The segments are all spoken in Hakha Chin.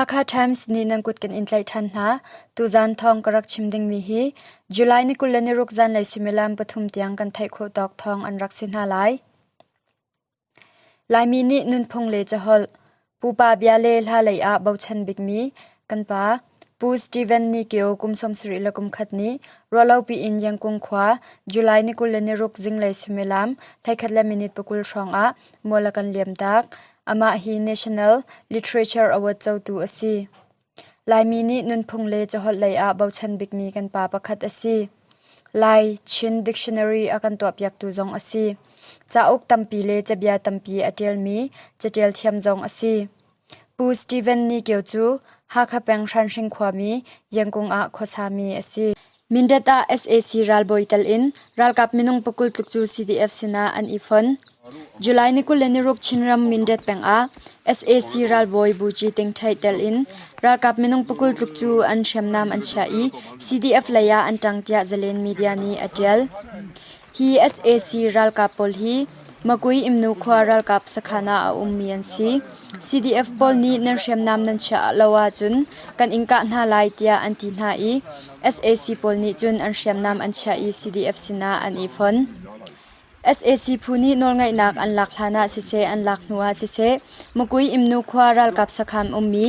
Hakha Times nih nan kut kan in tlaih ṭhan hna. Tuzaan thawng ka rak chim dingmi hi July ni 26 zanlei suimilam 3 tiang kan theih khawh tawk thawng an rak si hna lai. Laimi nih nunphung le caholh, pupa bia le hla lei ah bochan bikmi kan pa Pu Steven Ni Kio kum 71 nih ruahlopi in Yangkung khua July ni 26 zinglei suimilam 11 minute 20 hrawng ah mual a kan liamtak. Amah hi National Literature Award cotu a si. Laimi nih nunphung le caholh lei ah bochan bikmi kan pa pakhat a si. Lai Chin Dictionary a kan tuahpiaktu zong a si. Cauk tampi le cabia tampi a ṭialmi caṭial thiam zong a si. Pu Steven Ni Kio cu Hakha peng Hranhring khuami Yangkung ah khuasami a si. Mindat ah sac ralbawi tel in ralkap minung 20 tluk cu CDF sinah an i fon. July ni 26 Chinram Mindat peng ah sac ralbawi Buci Ting Htay tel in ralkap minung 20 tluk cu an hriamnam an chiah i CDF lei ah an ṭang tiah Zalen Media nih a ṭial. Hi sac ralkap pawl hi Makui Imnu khua ralkap sakhan ah a ummi an si. CDF pawl nih nan hriamnam nan chiah lo ahcun kan in kah hna lai tiah an ti hna i sac pawl nih cun an hriamnam an chiah i CDF sinah an i fon. Sac phu nih nawlngeihnak an lak hlan ah siseh an lak hnu ah siseh Makui Imnu khua ralkap sakhan ummi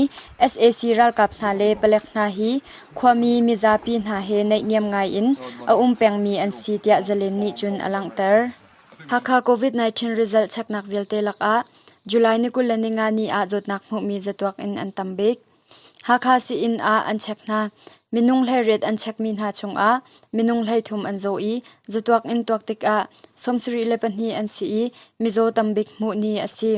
sac ralkap hna le palek hna hi khuami mizapi hna he naihniam ngai in a um pengmi an si tiah Zalen nih cun a langhter. Hakha COVID-19 result cheknak vialte lakah July ni 25 ni ah zawtnak hmuhmi zatuak in an tam bik. Hakha sii-inn ah an chek hna. Minung 18 an chekmi hna chungah minung 13 an zaw i zatuak in tuak tikah 72 an si i mizaw tam bik hmuh ni a si.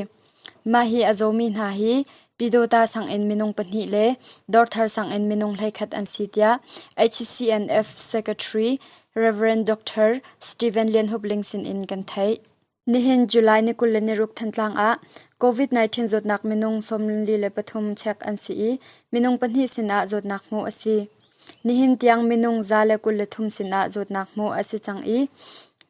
Mah hi a zawmi hna hi Pyidawta sanginn minung pahnih le Dawrthar sanginn minung 11 an si tiah HCNF Secretary Rev. Dr. Stephen Lian Hup Ling sinin kan theih. Nihin July ni 26 Thantlang ah COVID-19 zawtnak minung 43 check an si i minung pahnih sinah zawtnak hmuh a si. Nihin tiang minung 123 sinah zawtnak hmuh a si cang i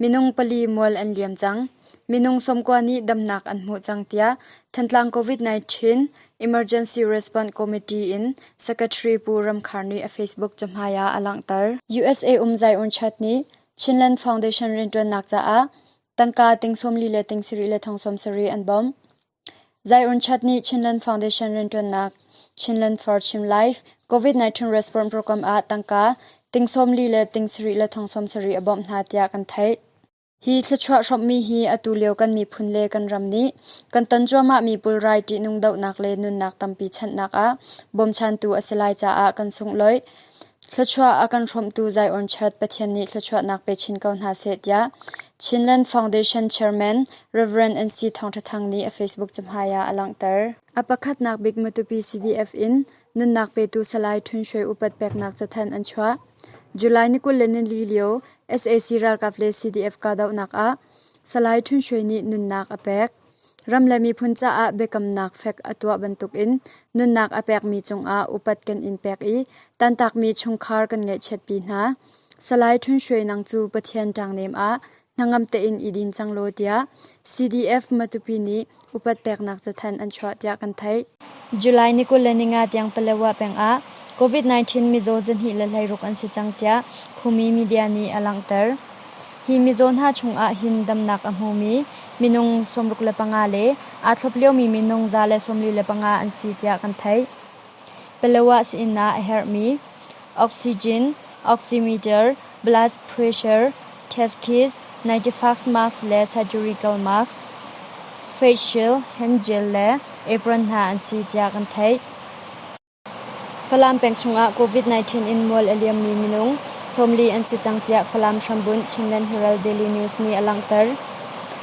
minung pali mual an liam cang. Minung 90 nih damnak an hmuh cang tiah Thantlang COVID-19 Emergency Response Committee in Secretary Pu Ram Khar nih a Facebook cahmai ah a langhter. USA um Zion Chat nih Chinland Foundation rianṭuannak caah tangka ting 40 le ting 7 le thong 70 an bawmh. Zion Chat nih Chinland Foundation rianṭuannak Chinland for Chin Life COVID-19 Response Program ah tangka ting 40 le ting 7 le thong 70 a bawmh hna tiah kan theih. Hi thluachuah hrawmhmi hi atu lio kan miphun le kan ram nih kan ton cuahmahmi pulrai ṭihnung dohnak le nunnak tampi chanhnak ah bawmchantu a si lai caah kan sunglawih. Thluachuah a kan hrawmhtu Zion Church Pathian nih thluachuahnak pe chin ko hna seh tiah Chinland Foundation Chairman Rev. NC Thawng Ṭha Thang nih a Facebook cahmai ah a langhter. A pakhatnak bik Matupi CDF in nunnak petu Salai Htun Shwe upat peknak cathanh an chuah. July ni 24 lio sac ralkap le CDF kahdohnak ah Salai Htun Shwe nih nunnak a pek. Ram le miphun caah biakamnak fek a tuah bantukin nunnak a pekmi cungah upat kan in pek i tantakmi chungkhar kan ngaihchiatpi hna. Salai Htun Shwe nang cu Pathian ṭangnem ah hnangam tein i din cang law tiah CDF Matupi nih upat peknak cathanh an chuah tiah kan theih. July ni 25 tiang Palawa peng ah COVID-19 mizaw 216 an si cang tiah Khumi media nih a langhter. Hi mizaw hna chungah hin damnak a hmumi minung 65 le aa thlop liomi minung 145 an si tiah kan theih. Palawa sii-inn ah a herhmi oxygen, oximeter, blood pressure test kits, 95 mask le surgical mask, face shield, hand gel le apron hna an si tiah kan theih. Falam peng chungah COVID-19 in mual a liammi minung 40 an si cang tiah Falam hrambunh Chinland Herald Daily News nih a langhter.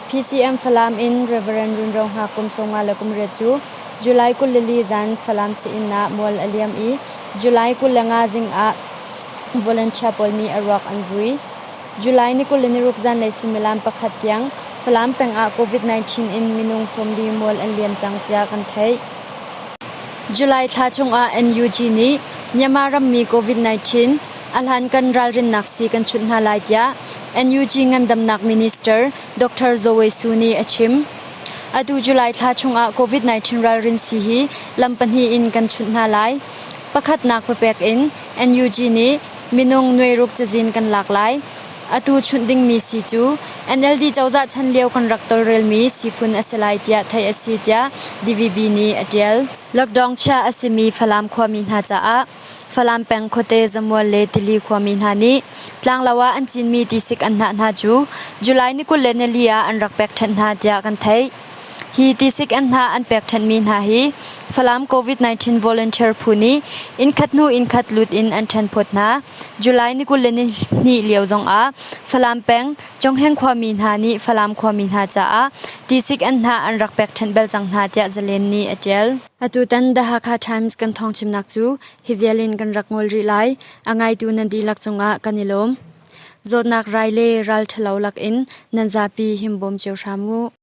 PCM Falam in Rev. Run Ro Hngak kum 58 cu July 24 zan Falam sii-inn ah mual a liam i July 25 zing ah volunteer pawl nih a ruak an vui. July ni 26 zanlei suimilam pakhat tiang Falam peng ah COVID-19 in minung 40 mual an liam cang tiah kan theih. July thla chungah NUG nih Myanmar rammi COVID-19 a hlankan ralrinnak sii kan chunh hna lai tiah NUG ngandamnak minister Dr. Zaw Wei Su nih a chim. Atu July thla chungah COVID-19 ralrin sii hi lam pahnih in kan chunh hna lai. Pakhatnak papek in NUG nih minung nuairuk cazin kan lak lai. Atu chunh dingmi sii cu NLD cozah chan lio kan rak tawlrelmi sii phun a si lai tiah theih a si tiah DVB nih a ṭial. Lockdown chiah a simi Falam khuami hna caah Falam peng khuate Zamual le Tili khuami hna nih tlanglo ah an cinmi tisik an hnah hna cu July ni 24 ah an rak pekṭhenh hna tiah kan theih. Hi tisik an hnah an pekṭhenhmi hna hi Falam COVID-19 volunteer phu nih innkhat hnu innkhat lut in an ṭhenphawt hna. July ni 22 lio zongah Falam peng Congheng khuami hna nih Falam khuami hna caah tisik an hnah an rak pekṭhenh bal cang hna tiah Zalen nih a ṭial. Atutan The Hakha Times kan thawngchimnak cu hi vial in kan rak ngol rih lai. A ngaitu nan dihlak cungah kan i lawm. Zawtnak rai le ral ṭhalo lakin nan zapi himbawm cio hram u.